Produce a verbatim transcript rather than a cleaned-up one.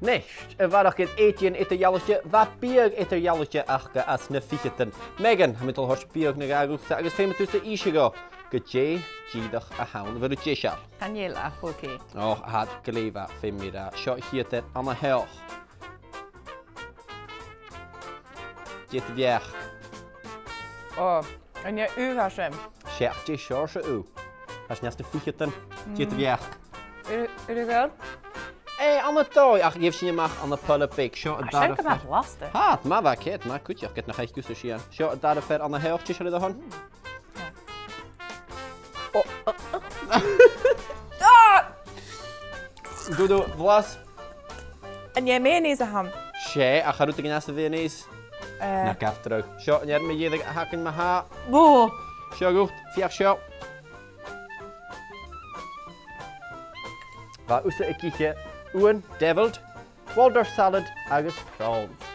A-nis, a bharrachd air èideadh eadar-dhealaichte, bha biadh eadar-dhealaichte aca anns na ficheadan. Megan, tha mi a' dol a thoirt biadh no dhà dhutsa agus feumaidh tusa innse dhomh gu dè dìreach a th' ann. A bheil thu deiseil? Chan eil ach, ok. Och, tha iad glè mhath, feumaidh mi ràdh. Seo a' chiad fhear an-seo. Dè do bheachd? Ò, an e ugh a tha sin? 'S e, ach dè seòrsa ugh? Tha sinn anns na ficheadan. Dè do bheachd? Ur-, ur-, ur-, ur-, Eh, ann an dòigh, ach gheibh sinn a-mach ann am poile beag. Seo an dara fear. Tha sin gu math blasta. Tha, math, bha, ceart, math cuideachd, ged nach fhaic thusa sinn. Seo an dara fear an-seo, deiseil airson. Ò, ò, ò. Ah! Dùdù, blas. An e mayonnaise a th' ann? 'S e, ach tha rudeigin anns a' mhayonnaise. Eh. Na gabh dragh. Seo an fhear mu dheireadh a th' againn ma-thà. Bò! Seo dhut, feuch seo. Bha thusa ag ithe uan, devilled, Waldorf salad agus prawns.